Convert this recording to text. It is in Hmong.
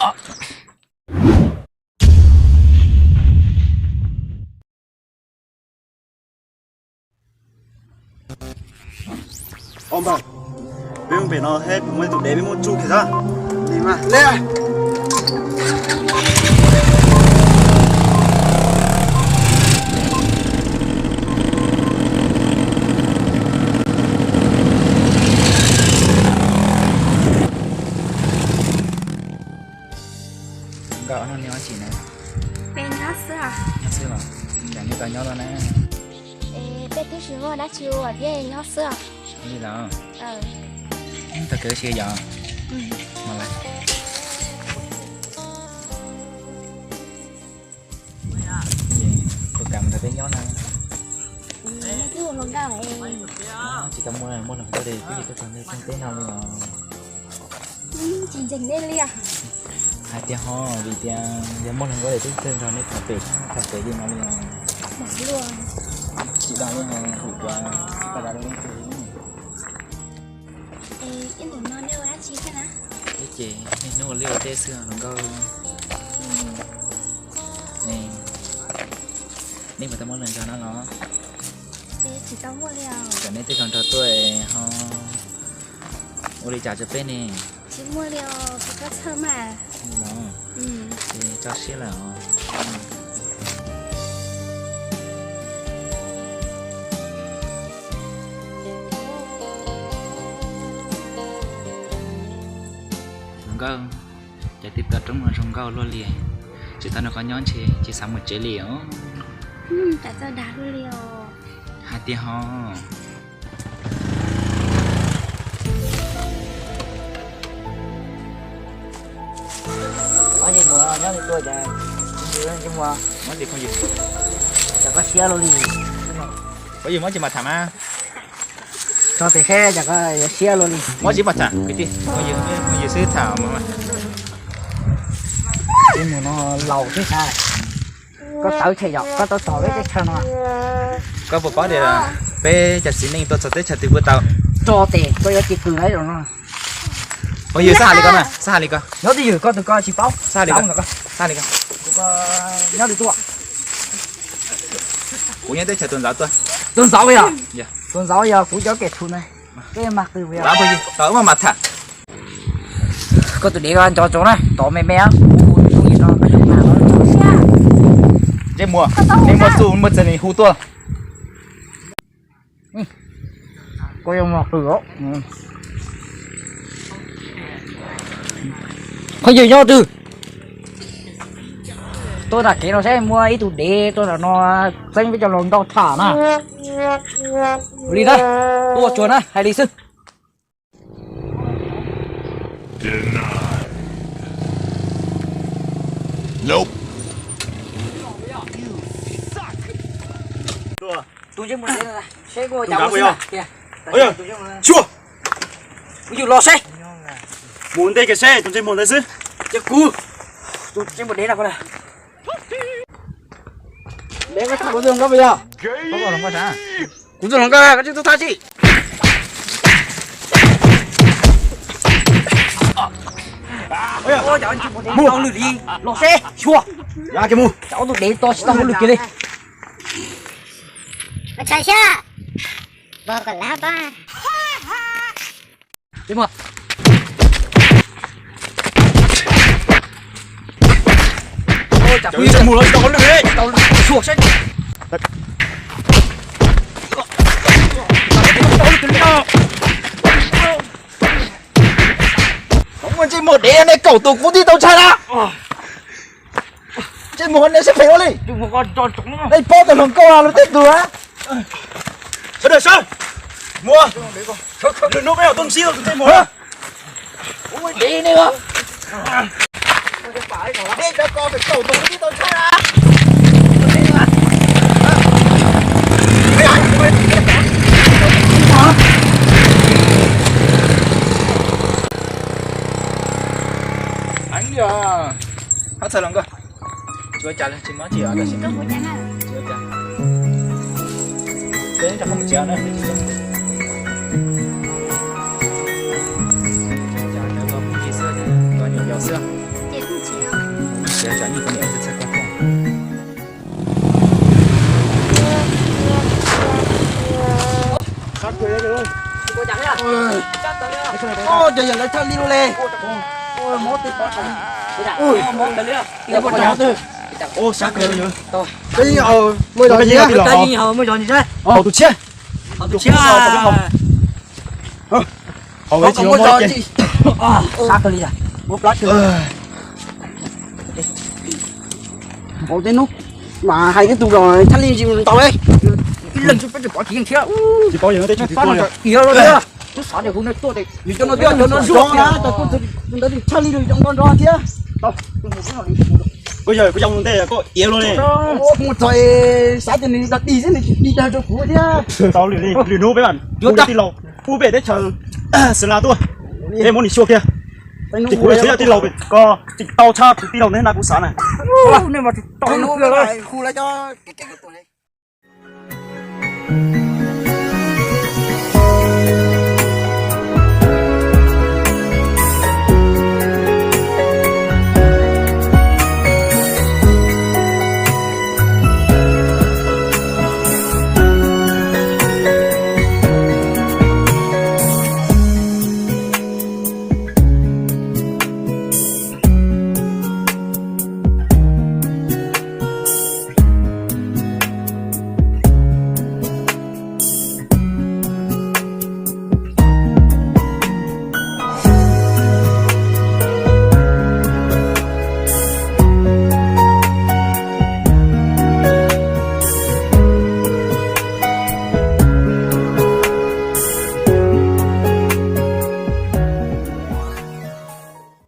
Peb mus pem no, peb muaj tus dev, peb muab tsuj kiag xwb. Nkauj, no neb ua dab tsi na? Peb nyob xwb os. Nyob xwb los? Cas neb tau nyob no na? Es peb twb tsis muaj dab tsi ua thiab nyob xwb os. Li los? Tau kev ua si yom? Mas lawm. Tus kam nrog peb nyob na. Tsis tau muaj, muaj hluas nkauj li, twb yog tuaj txog nej teb no li os. Tsis ntseeg nej li os. Hais tias ho vim tias yog muaj hluas nkauj li twb txawj nrog nej tham pem tham pem li no li os. Tsis dag li os, vim tias tsis tau dag li. Ib ntus no nej ua dab tsi thiab na? Ib ces niaj hnub ua liaj ua teb xwb hluas nkauj. Nej puas tau muaj neeg nrog no los? Tsis tau muaj li os. Kom nej tej nrog nrog tuaj ho ua li cas rau peb ne? Tsis muaj li os, kuv koj txhawj mas. Li los? Ces tso siab lawm os. Hluas nkauj, cas tib toj roob no zoo nkauj luaj li, tsis tau nrog koj nyob ntshe tsis xav mus tsev li os. Cas txawj dag luaj li os. Hais tias ho. Muab tsis mus nyob li tuaj cas, tsis mus, muab tsis phooj ywg, cas koj siab luaj li. Phooj ywg muab tsis mam tham mas. Tso tes seb cas koj yuav siab luaj li. Muab tsis mam tham kwv tij, phooj ywg xwb tham mas. Tsis mus no laus thiab xav. Koj tawv tshem yom, koj tau tos peb teb chaws no. Koj puas paub tias peb cov txiv neej tuaj txog teb chaws twg puas tau? Tso tes koj yuav cia kws lawm no. Phooj ywg, xab has li ko na, xab has li ko. Nyob twj ywm, koj tus koj tsis paub. Xab has li ko, xab has li ko. Nyob twg tuaj? Kuv nyob teb chaws tuaj ntxauv tuaj. Tuaj ntxauv yog? Tuaj ntxauv yog kuv cov kem tshum na. Peb mag qw, phooj ywg, tau wb maj mam tham. Koj tus dev ko nco tso na, tov me me. Ntsej muag, nej muaj txuj muaj txeeg li hu tuaj. Koj yuav mos qw os. Phooj ywg nyob twg? Tuaj nram kev no saib muaj ib tug dev tuaj nram no txeeb peb cov hluas nkauj tham na. Li na, tuaj tsuag na, hais li xwb. Tus ntsej muag dev, seb kuv cas ua xwb. Tus ntsej muag, kuv yug los seb. Mus ntej kiag seb tus ntsej muag ntawd xwb. Ces kuv, tus ntsej muag dev no ko na. Dev, koj tham kuv tus hluas nkauj puas yog? Kuv tus hluas nkauj, koj tsis txhob tham tsi. Mus, tau lwm li, los seb, xyuas. Cas ob tug dev to tsis tau hauj lwm kiag li. Ua tshais xyab, vos kom lav pab. Tsis muaj. Mus los tsis tau hauj lwm li, tau xyuas seb. Muaj ntsej muag dev, nej kaum tus kuv tib tau ntshai na. Ntsej muag nej siab phem ua li. Nej paub tus hluas nkauj los tej tug a. Sawv daws sawv, mus. Lwm hnub peb mam tuaj ntsib tus ntsej muag. Ua dev nej os. Dej cov ko kaum tus tib tau ntshai na. Heev yog, hab txhawj los nkauj. Tsis ua cas li, tsis muaj dab tsi os, tab sis tsis ua cas. Peb rov qab mus tsev na. Cas cov ko phooj ywg xwb, ko nyuam yaus xwb. Ces kuj Cov yawg lawv tshaj li lub le. Ua, sab kawg li. Muaj zog li, tus tshiab. Tus tshiab. Haus tsis muaj zog. Sab kawg li. Ua, tej hnub mas hais tej tus los tshaj li ntsis ntau. Ib leeg tsis pom tsis yeej thiab. Tsis pom yawg tej tsis tuaj li. Twb xav tias hu nej tuaj ces yus cov no thiab cov no zuag thiab, cov tuaj ntawd tshaj li yus cov nrog nrog thiab. Koj yawg, kuv coj mus ntej koj iav luaj ne. Kuv mus txog xav tias nws dag dig xwb, nws tsis dig dag rau kuv thiab. Tau lwm li, lwm hnub peb mam hu tij laug pub pem teb chaws Xeev Las tuaj, peb muab nws xyuaj kiag. Ces kuv yuav tsum yog tij laug, koj tsis tau tshaj tus tij laug ntawd na, kuv xav na.